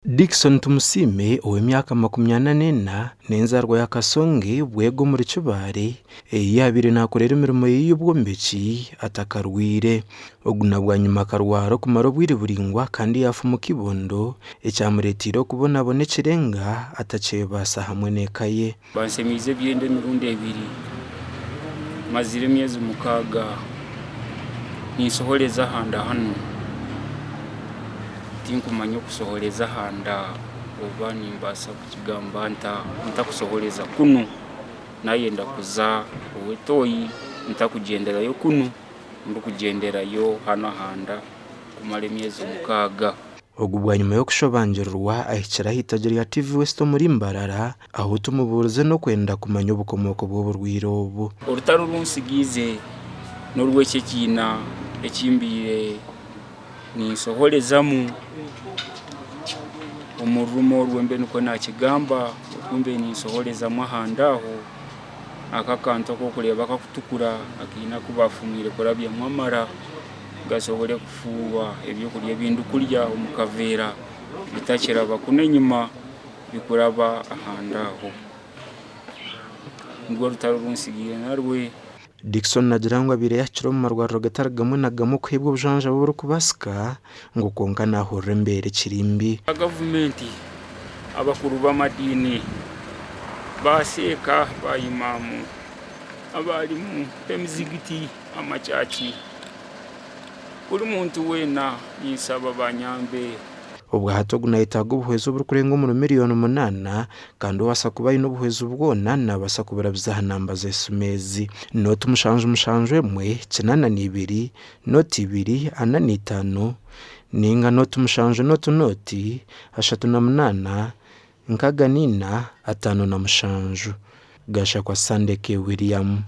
Dickson Tumusiime ow'emyaka 44 n'enzaarwa ya Kasonge Bwega omuri Kibaale ei yaabaire naakorera emirimo ye y'obwombeki atakarwaire. Ogu na bwanyima akarwara okumara obwire buraingwa kandi yaafumuka eibondo ekyamureeteire okubonabona ekirenga atakyebaasa hamwe n'eka ye. Banshemeize ebyenda emirundi ebiri, mazire emyezi mukaaga ninshohoreza ahanda hanu. Tinkumanya okushohoreza ahanda oba nimbaasa kukigamba nta ntakushohoreza kunu. Nayenda kuza owe toyi ntakugyenderayo kunu, ndikugyenderayo hanu ahanda kumara emyezi mukaaga. Ogu bwanyima y'okushobangirirwa ahikire aha itaagi rya TV West omuri Mbarara ahu tumubuurize n'okwenda kumanya obukomooko bw'oburwaire obu. Orutaro oru ntsigiize n'orw'eki ekiina eki mbaire ninshohorezamu omu rurimi orwo mbe nikwo naakigamba oku mbaire ninshohorezamu ahandi aho, aka akantu aku orikureeba akarikutukura akaine aku baafumwire kurabyamu amara. Gasobole kufuuhwa ebyokurya ebi ndikurya omu kaveera bitakiraba kunu enyima bikuraba ahandi aho. Nirwo rutaro oru ntsigaire narwe. Dickson naagira ngu abaire yaahikire omu marwariro gatari gamwe na gamwe kuheebwa obujanjabi oburikubaasika ngu kwonka naahurira embeera ekiri mbi. Gavumenti, abakuru b'amadiini, baaseeka, baimaamu, abaarimu b'emizigiti, amakyaki. Buri muntu weena ninsaba banyambe. Obwahati ogu nayetaaga obuhwezi oburikurenga omuri miriyoni munaana kandi obaasa kuba aine obuhwezi bwona nabaasa kuburabiza aha namba z'esimu ezi, nooti 7 7 82 nooti 2 45 ninga nooti 7 nooti nooti 38 64 57. Gashakwa Sandeke William.